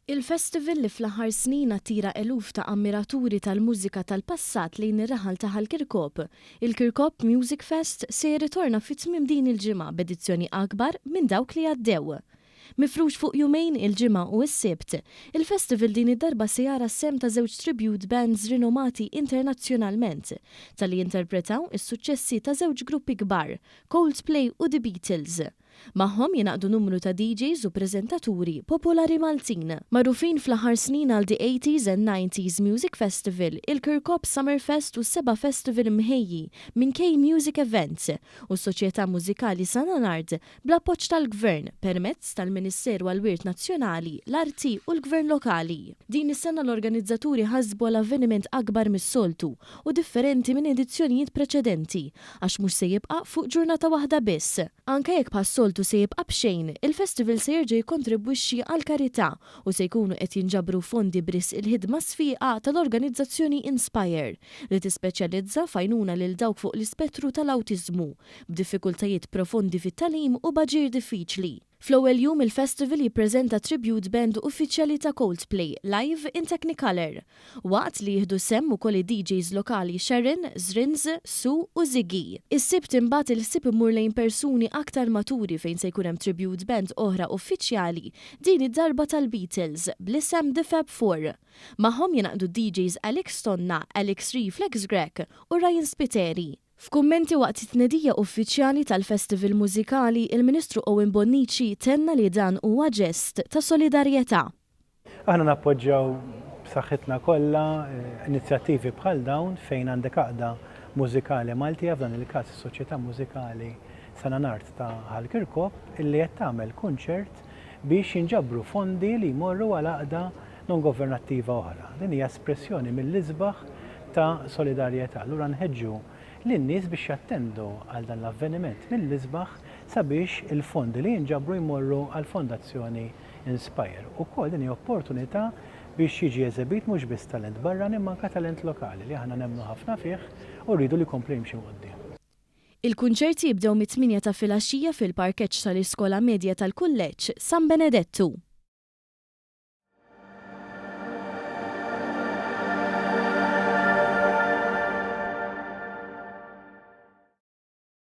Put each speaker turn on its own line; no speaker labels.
Il-festival li fl-aħħar snin attira eluf ta' ammiraturi tal-mużika tal-passat lejn ir-raħal ta' Ħal Kirkop, il-Kirkop Music Fest se jirritorna fi tmiem din il-ġimgħa b'edizzjoni akbar minn dawk li għaddew. Mifrux fuq jumejn, il-Ġimgħa u s-Sibt, il-festival din id-darba se jara s-sehem ta' żewġ tribute bands rinomati internazzjonalment talli jinterpretaw is-suċċessi ta' żewġ gruppi kbar, Coldplay u The Beatles. Magħhom jingħaqdu numru ta' DJs u preżentaturi popolari Maltin. Magħrufin fl-aħħar snin għal The Eighties and Nineties Music Festival, il-Kirkop Summer Fest u s-seba' festival mħejji minn K Music Events u s-Soċjetà Mużikali San Anard bl-appoġġ tal-Gvern permezz tal-Ministeru għall-Wirt Nazzjonali, l-Arti u l-Gvern Lokali. Din is-sena l-organizzaturi ħasbu għal avveniment akbar mis-soltu u differenti minn edizzjonijiet preċedenti għax mhux se jibqa' fuq ġurnata waħda biss. Anke jekk bħas-soltu se jibqa' b'xejn, il-festival se jerġa' jikkontribwixxi għall-karità u se jkunu qed jinġabru fondi b'risq il-ħidma sfiqa tal-organizzazzjoni Inspire, li tispeċjalizza f'għajnuna lil dawk fuq l-ispettru tal-awtiżmu, b'diffikultajiet profondi fit-tagħlim u b'aġir diffiċli. Fl-ewwel jum il-festival jippreżenta tribute band uffiċjali ta' Coldplay live in Technicolor, waqt li jieħdu sehem ukoll id-DJs lokali Sharon, Zrinz, Sue u Ziggy. Is-Sibt imbagħad il-ħsieb imur lejn persuni aktar maturi fejn se jkun hemm tribute band oħra uffiċjali, din id-darba tal-Beatles, bl-isem The Fab Four. Magħhom jingħaqdu d-DJs Alex Tonna, Alex Reflex Grech u Ryan Spiteri. F'kummenti waqt it-tnedija uffiċjali tal-festival mużikali, il-Ministru Owen Bonnici tenna li dan huwa ġest ta' solidarjetà.
Aħna nappoġġjaw b'saħħitna kollha inizjattivi bħal dawn fejn għandek għaqda mużikali Maltija, f'dan il-każ is-Soċjetà Mużikali San Anard ta' Ħal Kirkop, illi qed tagħmel kunċert biex jinġabru fondi li jmorru għal għaqda non-governattiva oħra. Din hija espressjoni mill-isbaħ ta' solidarjetà. Allura nħeġġu lin-nies biex jattendu għal dan l-avveniment mill-isbaħ sabiex il-fondi li jinġabru jmorru għall-Fondazzjoni Inspire. Ukoll din hija opportunità biex jiġi eżebit mhux biss talent barrani imma anke talent lokali li aħna nemmnu ħafna fih u rridu li jkompli jimxi 'l quddiem.
Il-kunċerti jibdew mit-tmienja ta' filgħaxija fil-parkeġġ tal-Iskola Medja tal-Kulleġġ San Benedettu.